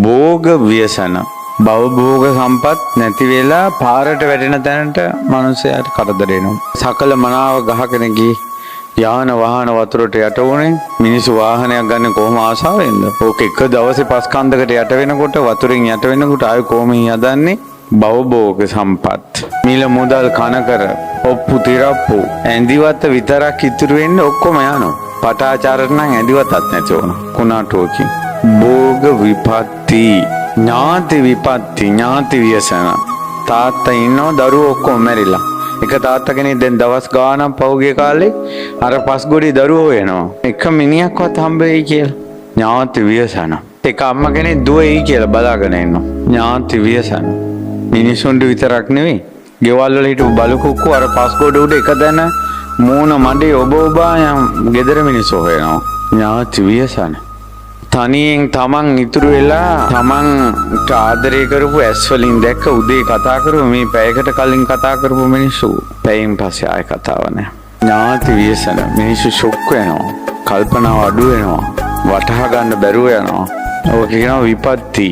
භෝග ව්‍යසන. භවභෝග සම්පත් නැති වෙලා පාරට වැටෙන තැනට මනුස්සයාට කරදර එනවා. සකල මනාව ගහගෙන ගියේ යාන වාහන වතුරට යට වුණේ. මිනිස්සු වාහනයක් ගන්න කොහොම ආසාවෙන්ද? ඕක එක දවසේ පස් කන්දකට යට වෙනකොට, වතුරෙන් යට වෙනකොට ආයෙ කොහොම හදන්නේ? භවභෝග සම්පත්. මිල මුදල් කනකර ඔප්පු තිරප්පු ඇඳිවත විතරක් ඉතුරු වෙන්නේ, ඔක්කොම යනවා. පටාචාරට නම් ඇඳිවතත් නැති වුණා. කුණාටුවකින්. භෝග විපත්ති, ඥාති විපත්ති, ඥාති ව්‍යසන. තාත්තා ඉන්නවා, දරුවෝ ඔක්කොම මැරිලා. එක තාත්තා කෙනෙක් දැන් දවස් ගාණක් පහුගිය කාලේ අර පස් ගොඩේ දරුවෝ හොයනවා. එක මිනිහක්වත් හම්බ වෙයි කියලා. ඥාති ව්‍යසන. එක අම්මා කෙනෙක් දුව එයි කියලා බලාගෙන ඉන්නවා. ඥාති ව්‍යසන. මිනිසුන්ට විතරක් නෙවෙයි. ගෙවල් වල හිටපු බලු කුක්කු අර පස් ගොඩ උඩ එක තැන මූණ මඩේ ඔබ ඔබා යම් ගෙදර මිනිස්සු හොයනවා. ඥාති ව්‍යසන. තනියෙන් තමන් ඉතුරු වෙලා, තමන්ට ආදරය කරපු, ඇස් වලින් දැක්ක, උදේ කතා කරපු, මේ පැයකට කලින් කතා කරපු මිනිස්සු පැයෙන් පස්සේ ආයෙ කතාව නැහැ. ඥාති ව්‍යසන. මිනිස්සු ෂොක් වෙනවා. කල්පනාව අඩු වෙනවා. වටහා ගන්න බැරුව යනවා. ඔක කියනවා විපත්ති.